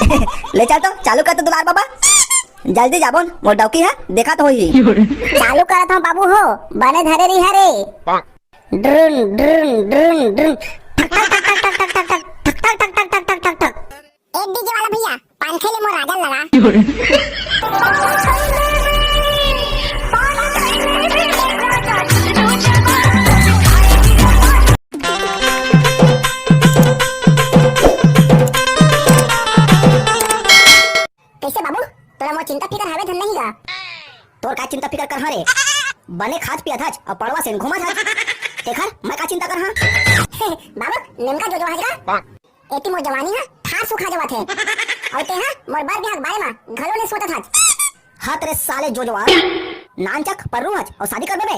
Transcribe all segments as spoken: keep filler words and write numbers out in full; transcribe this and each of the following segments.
ले चल तो, चालू कर तो दुलार बाबा। जल्दी जाबोन, मोर डौकी ह देखा तो होही। चालू करत हूँ बाबू हो, बने धरे रही हरे। ड्रुन, ड्रुन, ड्रुन, ड्रुन। ठक, ठक, ठक। ए डीजे वाला भैया, पान खइले मोर राजन लगा। कैसे बाबू, तोला मोर चिंता फिकर हवे धन नहीं गा? तोर का चिंता फिकर करहा रे? बने खात पियत हच अउ पड़वा से घूमत हच। तेखर मैं का चिंता करहा? बाबू, नेमका जो जो हजरा। एती मोर जवानी ह ठार सुखा जावत हे। अउ तेहा मोर बर बिहाव के बारे म घलो नइ सोचत हच। हत रे साले जोजवा, नानचक पर्रू हच अउ शादी कर देबे।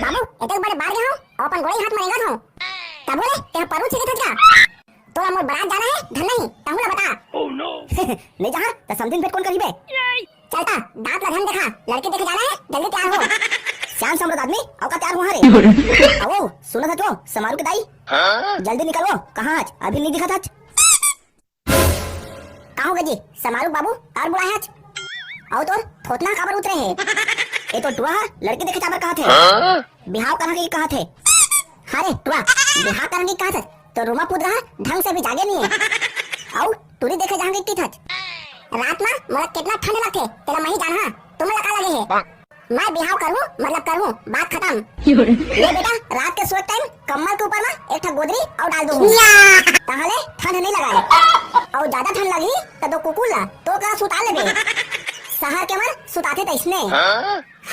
बाबू, एतेक बड़े बार गे हंव अउ अपन गोड़ई हाथ म रेंगत हंव। तभो ले तेहा पर्रू छींकत हच का? तोला मोर बरात जाना हे धन नहीं, तहूं ला बता। नइ जाहा त समधिन भेंट कोन करही बे? चल त, दांत ला झन देखा, लड़की देखे जाना हे, जल्दी तैयार हो। सियान समरथ आदमी, अउ का तैयार होहा रे? अउ सुनत हच वो, समारू के दाई? जल्दी निकल वो, कहां हच? अभी नइ दिखत हच। का हो गे जी, समारू बाबू, काबर बुलाए हच? अउ तोर थोथना काबर उतरे हे? ए तो टुरा ह लड़की देखे जाबर कहत हे। बिहाव करहा के कहत हे। हाँ रे टुरा, बिहाव करहा के कहत हे, तो रूमा पुत रहा ढंग से अभी जागे नइ हे। अउ टूरी देखे जाहूं कहिथच। रात मा मोला केतना ठंड लगथे, तेला मही जानहा, तुमन ला का लगे हे? मैं बिहाव करहूं, मतलब करहूं, बात खतम। ले बेटा, रात के सोए टाइम कम्बल के ऊपर मा एक ठा गोदरी अउ डाल दूहूं। ताहले ठंड नइ लगाय। अउ जादा ठंड लगही त दो कुकुर ला तोर करा सुता लेबे। सहर के मन सुताथे तइसने।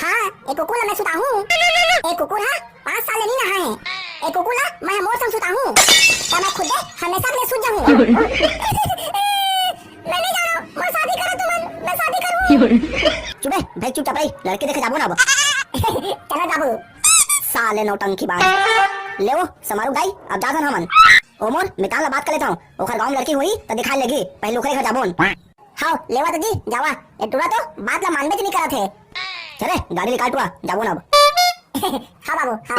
हाँ, ए कुकुर ला मैं सुताहूं। ए कुकुर हा पाँच साल ले नइ नहाए हे। ए कुकुर ला मैं मोर संग सुताहूं। त मैं खुदे हमेशा के लिए सुत जाहूं। मैं नइ जानंव, मैं शादी करंव तुमन, मैं शादी करहूं। चुप बे, भाई चुपचाप रही, लड़की देखे जाबो ना अब। चलो जाबो। साले नौटंकी बाज। ले वो, समारू दाई, अब जाथन हमन। ओ मोर, मितान ला बात कर लेथंव, ओखर गांव म लड़की होही, त दिखाय लेगी, पहले ओखरे घर जाबोन। हाव, लेवा तो जी, जावा। ए टुरा तो बात ला मानबे नइ करत हे। चले, गाड़ी निकाल टुरा, जाबो ना अब। हाँ बाबू, हाँ।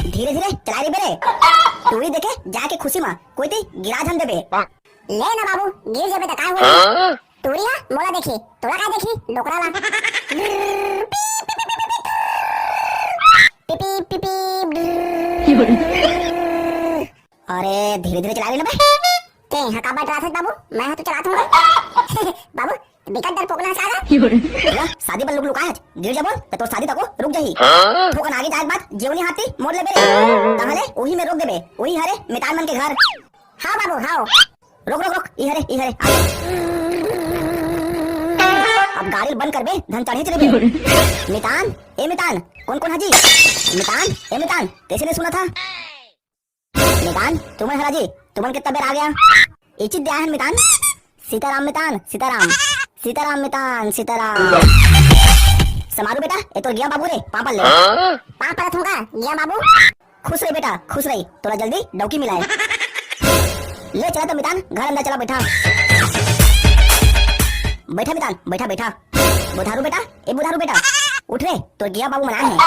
धीरे धीरे चलाय रहिबे रे। टूरी देखे जाके खुशी मा कोई ती गिरा झन देबे। ले ना बाबू, गिर जाबे त काय होही? टूरी हा मोला देखी, तोला काय देखी, डोकरा ला। पिपी, पिपी। अरे धीरे धीरे चलाय रे ना बे। ते हा काबर डराथस बाबू, मैं हा तो चलाथंव। बाबू, बिकट डरपोकना हस का गा? शादी बर लुक लुकाय हच, गिर जाबो त तोर शादी तको रुक जाही। थोकन आगे जाय के बाद जेवनी हाथी मोड़ लेबे रे। ताहले ओही में रोक देबे, ओही हरे मितान मन के घर। हाव बाबू, हाव। रोक, रोक, रोक, इहरे, इहरे, आ। अब गाड़ी ल बंद करबे, धन चढ़ेच रहिबे। मितान, ए मितान, कोन, कोन हा जी? मितान, ए मितान, कइसे नइ सुनत हा? मितान, तुमन हरा जी, तुमन के तबेर आ गया। इचित दे आए हन मितान। सीताराम मितान, सीताराम। सीताराम मितान, सीताराम। समारू बेटा, ए तोर गिया बाबू रे, पाँव पर ले। पाँव परत हंव गा, गिया बाबू। खुश रही बेटा, खुश रही, तोला जल्दी डौकी मिलाय। ले चला तो मितान, घर अंदर चला, बैठा। बैठा मितान, बैठा, बैठा। बुधारू बेटा, ए बुधारू बेटा, उठ रे, तोर गिया बाबू मन आए हे।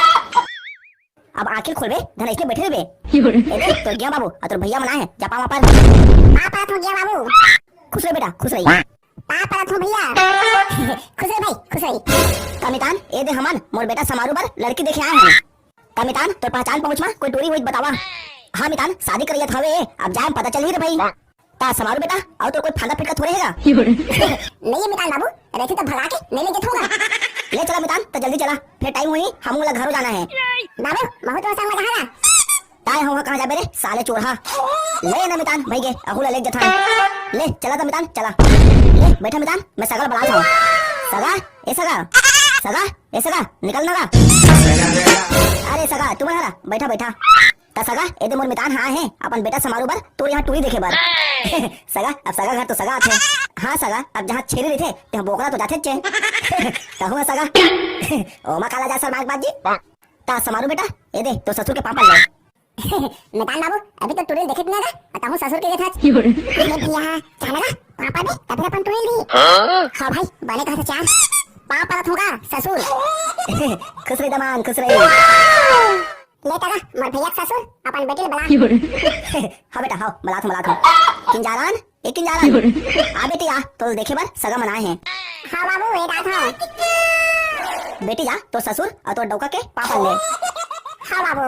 अब आँखी ल खोलबे, धन अइसने बैठे रहिबे। ए दे, तोर गिया बाबू, अउ तोर भैया मन आए हे, जा पाँव पर। पाँव परत हंव गिया बाबू। खुश रही बेटा, खुश रही। पाँव परत हंव भैया। खुश रही भाई, खुश रही। त मितान, ए दे हमन, मोर बेटा समारू बर लड़की देखे आए हन। त मितान, तोर पहचान पहुंच मा कोई टूरी होही त बतावा। हाँ मितान, शादी करइया त हवे, अब जाय म पता चलही रे भाई। त समारू बेटा, अउ तोर कोई फांदा फिटका थोरे हे गा? नइ हे मितान बाबू, रहिथे त भगा के नइ ले जथंव गा। ले चला मितान, त जल्दी चला, फेर टाइम होही, हमू ला घरो जाना हे। बाबू, महूं तोर संग मा जाहूं गा। ताय हवा कहाँ जाबे रे, साले चोरहा। ले ना मितान, भइगे, अहू ला ले जथन। ले, चला त मितान, चला। ले, बैठा मितान, मैं सगा ला बलात हंव। सगा, ए सगा, सगा, ए सगा, निकल ना गा। अरे सगा, तुमन हरा, बैठा, बैठा। त सगा, ए दे मोर मितान हा आए हे, अपन बेटा समारू बर, तोर यहाँ टूरी देखे बर। सगा, अब सगा घर तो सगा आथे। हाँ सगा, अब जहाँ छेरी रहिथे, तहाँ बोकरा तो जाथेच हे। तहूँ सगा। ओमा काला जा सरमाए के बात जी। त समारू बेटा, ए दे, तोर ससुर के पाँव पर ले। मितान बाबू, अभी तो टूरी ल देखे नइ हस, अउ तहूँ ससुर के कहत हस। अरे भैया, चल ना, पाँव पर दे, तभे अपन टूरी ल दिही। हाँ भाई, बने कहत हस यार। पाँव परत हंव गा, ससुर। खुश रही दमांद, खुश रही। ले त गा, मोर भैया के ससुर, अपन बेटी ल बला। हाँ बेटा, हाँ, बलात हंव, बलात हंव। किंजारान, लेकिन जा रहा हूँ। आ बेटी, आ, तो देखे बर सगा मन आए हैं। हाँ बाबू, ए जात हूँ। बेटी जा, तो ससुर और तो डौका के पापा ले। हाँ बाबू।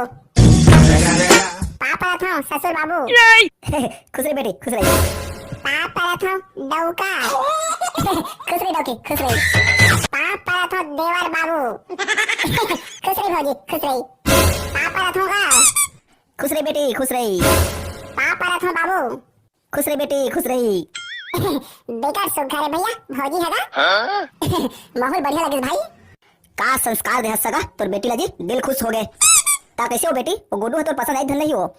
पापा रहा था ससुर बाबू। खुश रही बेटी, खुश रही। पापा रहा था डौका। खुश रही डौकी, खुश रही। पापा रहा था देवर बाबू। खुश रही भौजी, खुश रही। पापा रहा था का। खुश रही बेटी, खुश रही। पापा रहा था बाबू। खुश रही बेटी, खुश रही। बेकार सुघर है भैया, भौजी है ना? हाँ? माहौल बढ़िया लगे भाई। का संस्कार देहस सगा तोर बेटी ला जी, दिल खुश हो गए। ता कैसे हो बेटी, वो गुड्डू है तोर पसंद आई धन नहीं हो?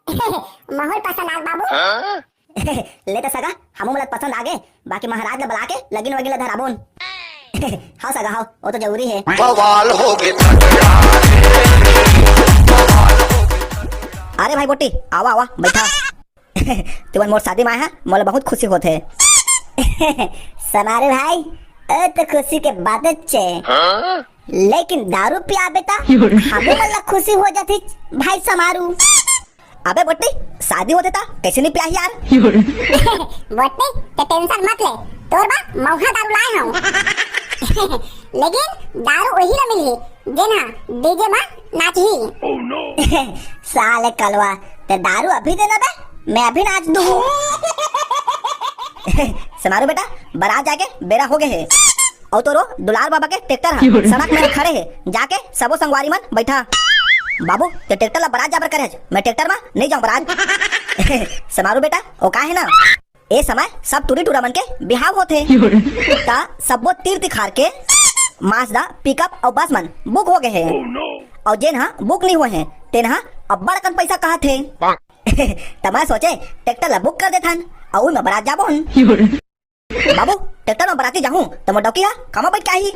माहौल पसंद आग बाबू। हाँ? ले तो सगा, हमू मन ला पसंद आगे, बाकी महाराज ला बुला के लगिन वगिन ला धराबोन। हाँ सगा, हाँ, वो तो जरूरी है। बवाल हो गए। अरे भाई बोटी, आवा आवा, बैठा। तुमन मोर शादी में आए हैं, मोला बहुत खुशी होत है। समारू भाई, ओ तो खुशी के बात छे। हाँ? लेकिन दारू पियाबे ता हमू मन ला खुशी हो जाती भाई समारू। अबे बट्टी, शादी होते ता कैसे नहीं पियाही यार? बट्टी, ते टेंशन मत ले, तोर बा मौहा दारू लाए हूँ। लेकिन दारू वही ला मिलही जेन हा डीजे मा नाचही। साले कलवा, ते दारू अभी देना बे, मैं अभी नाच दूँ। समारू बेटा, बारात जाके बेरा हो गए है। और तोरो दुलार बाबा के ट्रैक्टर है, सड़क में खड़े है, जाके सबो संगवारी मन बैठा। बाबू, ते ट्रैक्टर ला बारात जाबर करे है, मैं ट्रैक्टर मा नहीं जाऊँ बारात। समारू बेटा, ओ का है ना, ए समय सब टूरी टूरा मन के बिहाव होथे। ता सब्बो तीर तिखार के माजदा पिकअप अउ बस मन बुक हो गए हे। अउ जेन हा बुक नहीं हुए हे, तेन हा अब्बड़ अकन पैसा कहत हे। त मैं सोचे ट्रैक्टर ला बुक कर देथन, अउ मैं बरात जाबो हन। बाबू, ट्रैक्टर में बराती जाहूं, त मोर डौकी हा कामा बैठ के आही?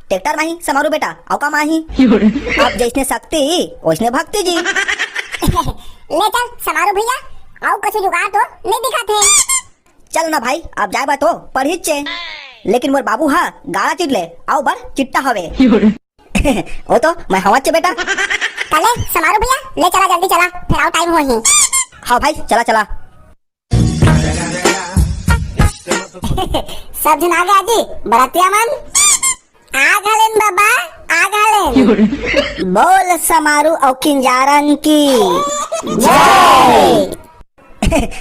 ट्रैक्टर नहीं, समारू बेटा, अउ काम आही। अब जैसने शक्ति, वैसने भक्ति जी। ले चल, समारू भैया, अउ कुछ जुगाड़ तो नहीं दिखत हे। चल ना भाई, अब जाए बा तो पढ़ी चे। लेकिन मोर बाबू हा गाड़ा चिट ले, अउ बड़ चिट्टा हवे। वो तो मैं हवा चे बेटा। चले, समारू भैया, ले चला, जल्दी चला, फिर अउ टाइम होही। हाँ भाई, चला, चला। सब झन आ गए जी, बरतिया मन। आ घलेन बाबा, आ घलेन। बोल समारू अउ किंजारन की जय।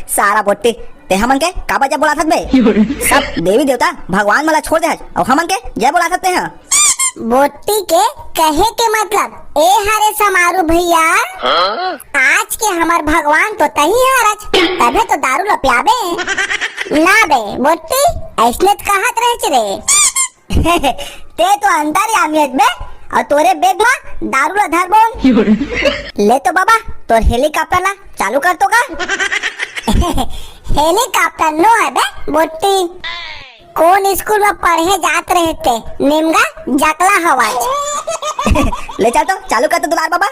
सारा बोट्टी, ते हमन के काबर जय बोलाथस बे? सब देवी देवता भगवान मन ला छोड़ दे हस, अउ हमन के जय बोलाथस ते हा। बोट्टी के कहे के मतलब ए हरे समारू भैया, आज के हमर भगवान तो तही हरच, तभे तो दारू ल पियाबे। ना बे बोट्टी, ऐसने त कहत रहच रे। ते तो अंतर्यामी हस बे, अउ तोरे बेग मा दारू ला धरबोन। ले तो बाबा, तोर हेलीकॉप्टर ला चालू कर तो का। हेलीकॉप्टर नो है बे बोट्टी। कौन स्कूल में पढ़े जात रहे ते, निमगा जकला हवाज। ले चल तो, चालू कर तो दुलार बाबा।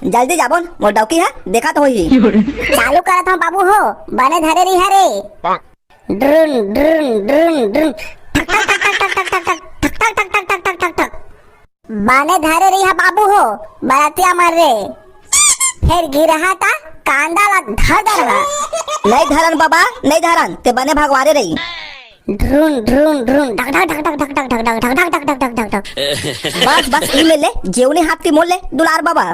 जल्दी जाबोन, मोर डौकी है, देखा तो होही। चालू करत हूँ बाबू हो, बने धरे रही हरे। ड्रुन, ड्रुन, ड्रुन, ड्रुन। ठक, ठक, ठक। बने धरे रही है बाबू हो, बरतिया मन रे। फिर गिरहा ता कांदा ला धर दर हा। नहीं धरन बाबा, नहीं धरन, ते बने भगवारे रही। ड्रुन, ड्रुन, ड्रुन, ढक, ढक, ढक। बस, बस, ई में ले, जेवनी हाथ की मोल ले, दुलार बाबा।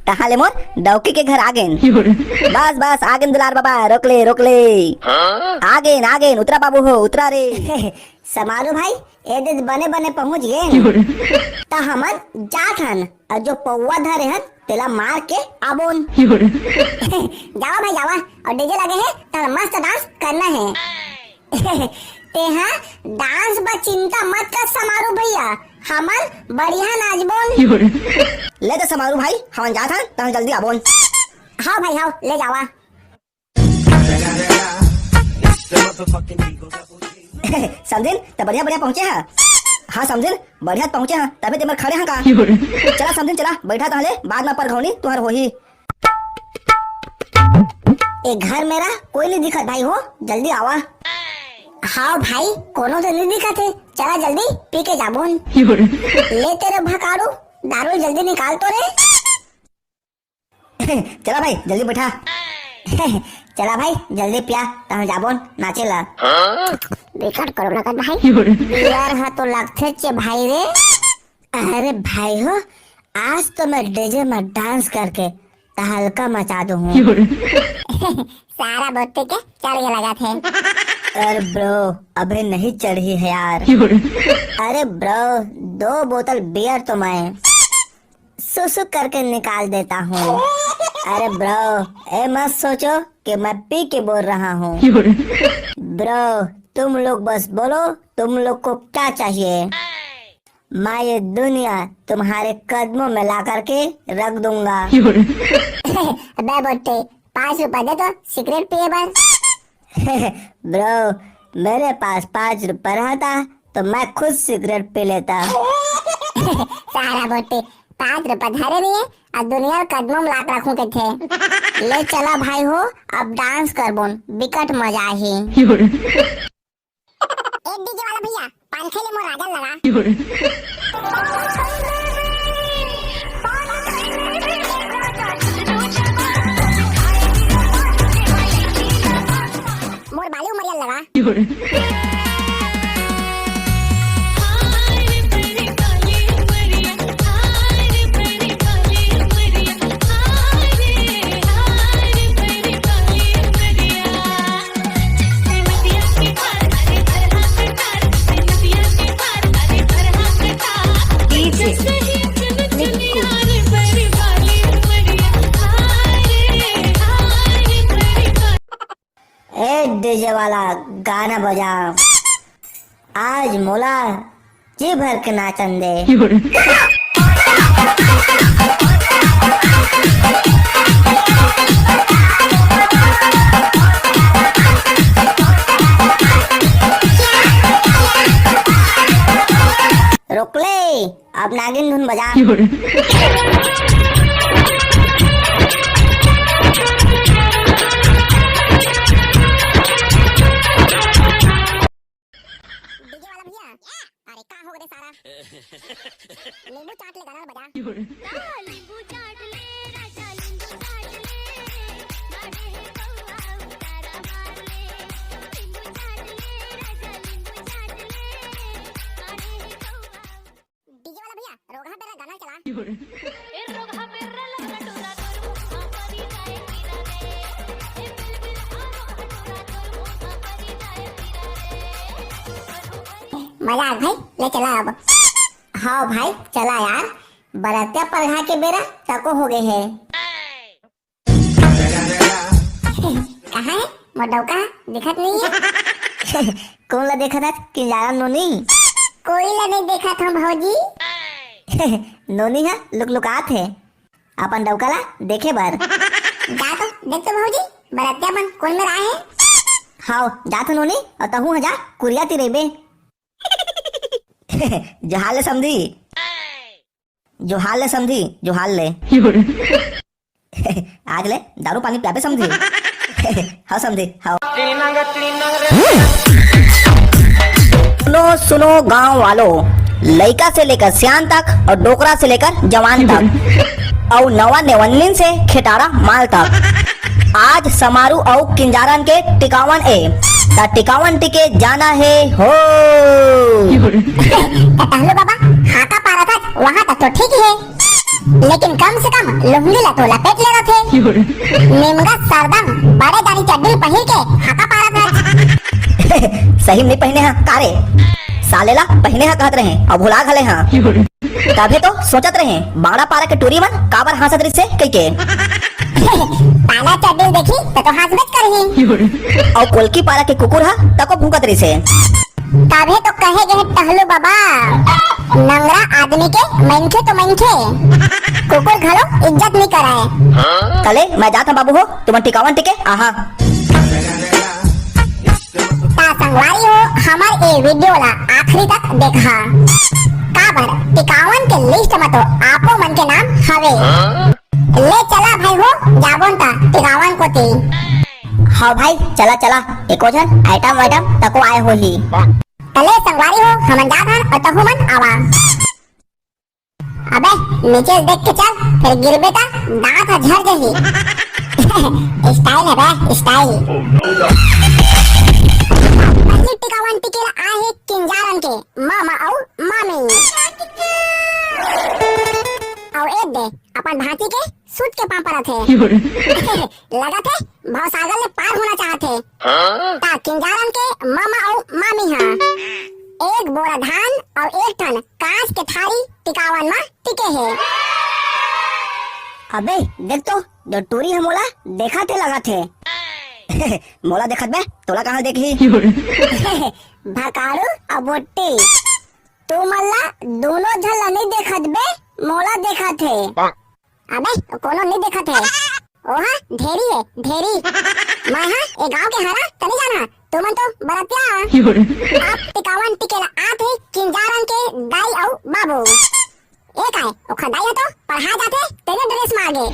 तहाले मोर डौकी के घर आ गेन। बस, बस, आ गेन दुलार बाबा, रोक ले, रोक ले। आ गेन, आ गेन, उतरा बाबू हो, उतरा रे। समारू भाई, ए दे बने बने पहुंच गेन। त हमन जात हन, अउ जो पौवा धरे हन, तेला मार के आबोन। जावा भाई, जावा, अउ डीजे लगे हे, त मस्त डांस करना हे। तेहा डांस बर चिंता मत कर समारू भैया, हमन बढ़िया नाचबोन। ले तो समारू भाई, हमन जात हन, तहन जल्दी आबोन। हाँ भाई, हाँ, ले जावा। समझिन, त बढ़िया बढ़िया पहुंचे हा। हाँ समझिन, बढ़िया पहुंचे हा, तभी ते मेर खड़े हा का। चला समझिन, चला, बैठा तहले, बाद में परघौनी तुहर होही। ए घर मेरा कोई नहीं दिखत भाई हो, जल्दी आवा। हाँ भाई, कोनो तो नहीं दिखत हे, चला जल्दी पी के जाबोन। ले तेरे भकारू, दारू जल्दी निकाल तो रे। चला भाई, जल्दी बैठा। चला भाई, जल्दी पिया, तहन जाबोन नाचे ला। बिकट करो लगत भाई। बियर ह तो लगथे चे भाई रे। अरे भाई हो, आज तो मैं डीजे में डांस करके तहलका मचा दूं हूँ। सारा बोतल के चढ़ के लगा थे। अरे ब्रो, अबे नहीं चढ़ी है यार। अरे ब्रो, दो बोतल बियर तो मैं सुसु करके निकाल देता हूँ। अरे ब्रो, ए मत सोचो कि मैं पी के बोल रहा हूँ। ब्रो, तुम लोग बस बोलो, तुम लोग को क्या चाहिए? मैं ये दुनिया तुम्हारे कदमों में ला करके रख दूंगा। अबे बोट्टे, पाँच रुपए दे तो सिगरेट पिए बर। ब्रो, मेरे पास पाँच रुपए रहता तो मैं खुद सिगरेट पी लेता। सारा बोट्टे, पाँच रुपए धरे नहीं है और दुनिया के कदमों में लाके रखूं के थे। ले चला भाई हो, अब डांस करबोन, बिकट मजा आही। ए डीजे वाला भैया, पान खैले मोर राजन लगा। मोर बाली उमरिया लगा। ए डीजे वाला, गाना बजा, आज मोला जी भर के नाचन दे। रोक ले, अब नागिन धुन बजा। डीजे वाला भैया, अरे का हो गए सारा? नींबू चाट ले, गाना बजा। नींबू चाट ले राजा, नींबू चाट ले, बड़े है कौआ उतारा मार ले। नींबू चाट ले राजा, नींबू चाट ले, बड़े है कौआ। डीजे वाला भैया, रोगहा बेरा गाना चला। ए रोगहा बेरा लंगटूरा तोर मुंह परी जाए कीरा रे। ए बिल बिल आ रोगहा टूरा तोर मुंह परी जाए कीरा रे। मजा आ भाई, ले चला अब। हाँ भाई, चला यार, बरतिया परघा के बेरा तको हो गए है। कहाँ है मोर डौका? दिखत नहीं है। कौन ला देखत हस, किंजारा नोनी? कोई ला नहीं देखत हूँ भौजी। नोनी हा लुकलुकात है अपन डौका ला देखे बर। जा तो देख तो भौजी, बरतिया मन कोन मेर आए है। हाव, जा तो नोनी, और तहू हा जा, कुरिया ती रहिबे। जोहार ले समधी। जोहार ले समधी, जोहार ले। आज ले दारू पानी प्याबे समधी। हाँ समधी, हाँ। सुनो, सुनो गांव वालों, लइका से लेकर सियान तक और डोकरा से लेकर जवान तक और नवा नेवन्निन से खेटारा माल तक, आज समारू अउ किंजारन के टिकावन ए, त टिकावन टिके जाना हे हो। त टहलू बाबा, हाका पारा था, वहाँ तक तो ठीक है, लेकिन कम से कम लुंगी ला तो लपेट ले रथे। निमगा सरदम बड़े जानी चड्डी पहिर के हाका पारा था। सही में नहीं पहने हा का रे? साले ला पहने हा कहत रहे, अब भुला घले हा। तभे तो सोचत रहे, बाड़ा पारा के टूरी मन काबर हाँसत रिसे कहिके। पाला चड्डी देखी त तो हाँसबेच करही। अउ कोलकी पारा के कुकुर हा तको भूंकत रिसे। तभे तो कहे गए टहलू बाबा, नंगरा आदमी के मनखे तो मनखे, कुकुर घलो इज्जत नहीं कराए। तले मैं जात हूँ बाबू हो, तुमन टिकावन टिके आहा। ता संगवारी हो, हमर ए वीडियो ला आखिरी तक देखा। काबर टिकावन के लिस्ट में तो आपो मन के नाम हवे। ले चला भाई हो, जाबोन ता टिकावन कोती। हाँ भाई, चला चला, एको झन आइटम वाइटम तको आए होही। तले संगवारी हो, हमन जात हन और तहू मन आवा। अबे नीचे देख के चल, फिर गिरबे ता दांत ह झर जही। स्टाइल हे बे, स्टाइल। असली टिकावन टिके ला आए हे किंजारन के मामा अउ मामी। अउ ए दे, अपन भांची के सूत के पांव परत हे। लगत हे भवसागर ले पार होना चाहत हे। ता किंजारन के मामा अउ मामी हा एक बोरा धान अउ एक ठन कांच के थारी टिकावन म टिके हे। अबे देख तो, दो टूरी ह मोला देखत हे लगत हे। मोला देखत बे, तोला कहाँ देखही? भकारू अउ बोट्टी, तुमन ला दूनों झन ला नइ देखत बे, मोला देखत हे। अबे, कोनो नइ देखत हे। ओहा ढेरी हे, ढेरी। मैं हा ए गांव के हरा, त नइ जानहा। तुमन तो बरतिया। अब टिकावन टिके ला आत हे किंजारन के दाई अउ बाबू। ए काय, ओखर दाई ह तो पढ़ा जाथे, तेने ड्रेस म आगे।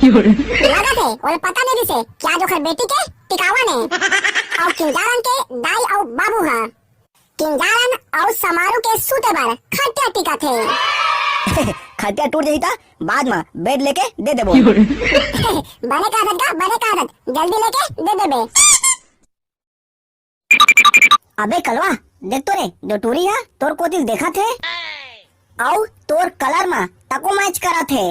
लगत हे, ओला पता नइ रिसे कि आज ओखर बेटी के टिकावन हे। अउ किंजारन के दाई अउ बाबू ह किंजारन अउ समारू के सूते बर खटिया टिकत हे। खटिया टूट जही त बाद म बेड लेके दे देबो। बने कहत हस गा, बने कहत हस, जल्दी लेके दे देबे। अबे कलवा, देख तो रे, दो टूरी ह तोर कोतिस देखत हे। अउ तोर कलर म तको मैच करत हे।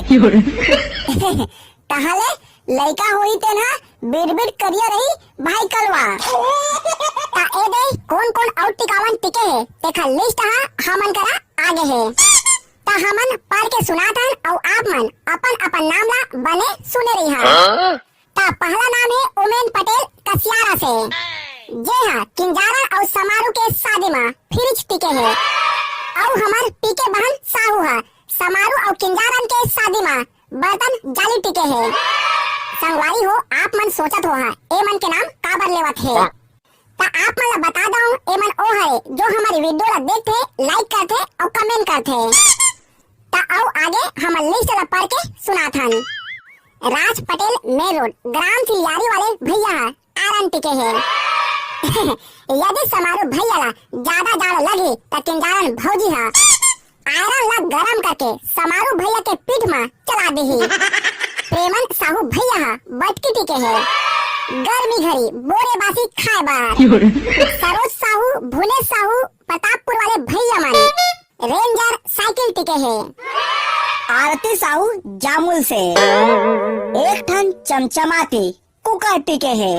तहाले लइका होही तेन ह बिरबिर करिया रही भाई कलवा। त ए दे कोन कोन अउ टिकावन टिके हे, तेखर लिस्ट ह हमन करा आगे हे। त हमन पढ़ के सुनात हन अउ आप मन अपन अपन नाम ला बने सुने रहिहा। त पहला नाम हे उमेन पटेल कसियारा से, जे ह किंजारन अउ समारू के शादी म फ्रिज टिके हे। अउ हमर पीके बहन साहू ह समारू अउ किंजारन के शादी म बर्तन जाली टिके हे। संगवारी हो, आप मन सोचत होहा, ए मन के नाम काबर लेवत हे? त आप मन ला बता दऊं, ए मन ओ हरे जो हमर वीडियो ला देखथे, लाइक करथे अउ कमेंट करथे। त अउ आगे हमर लिस्ट ला पढ़ के सुनात हन। राज पटेल मेन रोड, ग्राम सिलियारी वाले भैया ह आयरन टिके हे। यदि समारू भैया ला ज्यादा जाड़ लगही, त किंजारन भौजी ह आयरन ला गरम करके समारू भैया के पीठ म चला देही। प्रेमन साहू भैया ह बटकी टिके हे, गर्मी घरी बोरे बासी खाए बर। सरोज साहू, भुनेश साहू, प्रतापपुर वाले भैया मन रेंजर साइकिल टिके हे। आरती साहू जामुल से एक ठन चमचमाती कुकर टिके हे।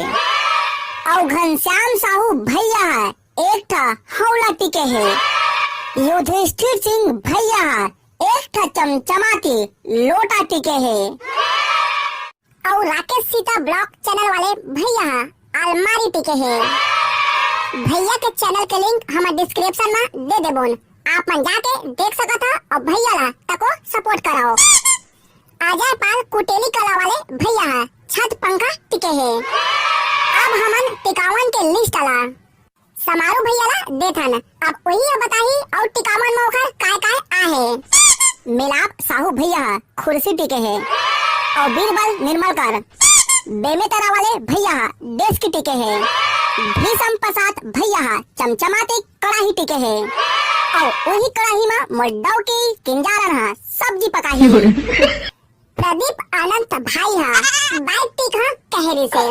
अउ घनश्याम साहू भैया ह एक ठा हौला टिके हे। युधिष्ठिर सिंह भैया ह एक ठा चमचमाती लोटा टिके हे। अउ राकेश सीता ब्लॉग चैनल वाले भैया ह अलमारी टिके हे। भैया के चैनल के लिंक हमर डिस्क्रिप्शन म दे देबोन, आप मन जाके देख सकत ह अउ भैया ला तको सपोर्ट करव। अजय पाल कुटेली कला वाले भैया ह छत पंखा टिके हे। अब हमन टिकावन के लिस्ट ला समारू भैया ला देथन। अब उही ह बताही अउ टिकावन म ओखर काय काय आहे। मिलाप साहू भैया ह खुर्सी टिके हे अउ बीरबल निर्मलकर बेमेतरा वाले भैया ह डेस्क टिके हे। भीषम प्रसाद भैया ह चमचमाती कड़ाही टिके हे अउ उही कड़ाही म मोर डौकी किंजारन ह सब्जी पकाही। प्रदीप अनंत भाई ह बाइक टिक ह कहे रिसे,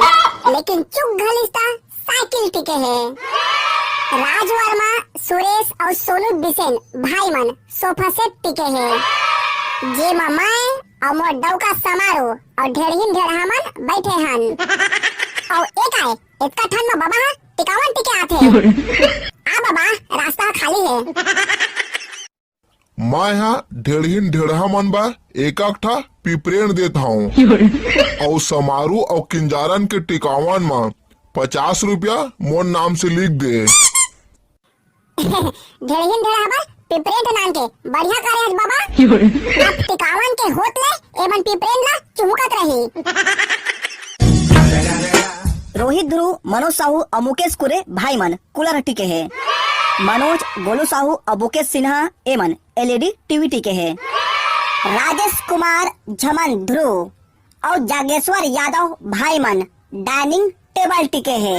लेकिन चुक घलिस त साइकिल टिके हे। राज वर्मा, सुरेश अउ सोनू बिसेन भाई मन सोफा सेट टिके हे, जेमा मैं अउ मोर डौका समारू अउ ढेड़हिन ढेड़हा मन बैठे हन। अउ ए काय, एतका ठंड म बबा ह टिकावन टिके आथे। आ बबा, रास्ता ह खाली हे। मैं ह ढेड़हिन ढेड़हा मन बर एक एक ठा पिपरेन देत हंव। अउ समारू अउ किंजारन के टिकावन म पचास रुपया मोर नाम से लिख दे। ढेड़हिन ढेड़हा बर पिपरेन नान के बढ़िया करे हस बबा। अब टिकावन के होत ले एमन पिपरेन ला चुहकत रही। रोहित ध्रुव, मनोज साहू अउ मुकेश कुरे भाई मन कूलर टिके हे। मनोज, गोलू साहू अउ मुकेश सिन्हा एमन एलईडी टीवी टिके हे। राजेश कुमार, झमन ध्रुव अउ जागेश्वर यादव भाई मन डाइनिंग टेबल टिके हे।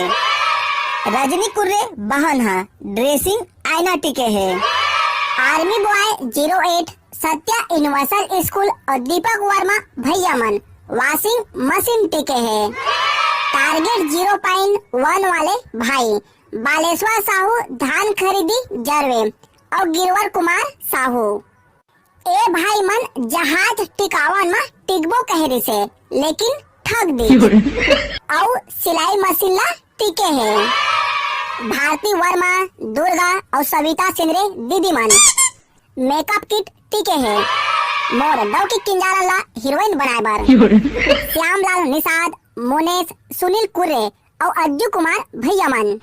रजनी कुर्रे बहन ह ड्रेसिंग आईना टिके हे। Army boy zero eight, Satya universal school अउ दीपक वर्मा भैया मन वॉशिंग मशीन टिके हे। टारगेट जीरो पॉइंट वन वाले भाई बालेश्वर साहू धान खरीदी जरवे अउ गिरवर कुमार साहू। ए भाई मन जहाज टिकावन म टिकबो कहे रिसे, लेकिन ठग दी। अउ सिलाई मशीन ला टिके हे। भारती वर्मा, दुर्गा अउ सविता सिंदरे दीदी मन मेकअप किट टिके हे। मोर डौकी किंजारन ला हीरोइन बनाए बर श्यामलाल निषाद, मुनेश, सुनील कुर्रे अउ अज्जू कुमार भैया मन।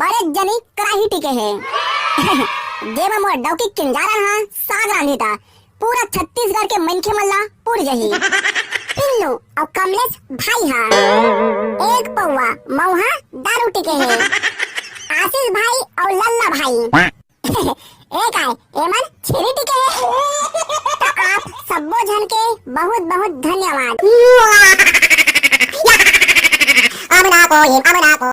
बड़े जनी कराही टिके हे। जेमा मोर डौकी किंजारन हा साग रांधी ता पूरा छत्तीसगढ़ के मनखे मन ला पुर जही। पिल्लू अउ कमलेश भाई हा एक पौवा मऊहा दारू टिके हे। आशीष भाई अउ लल्ला भाई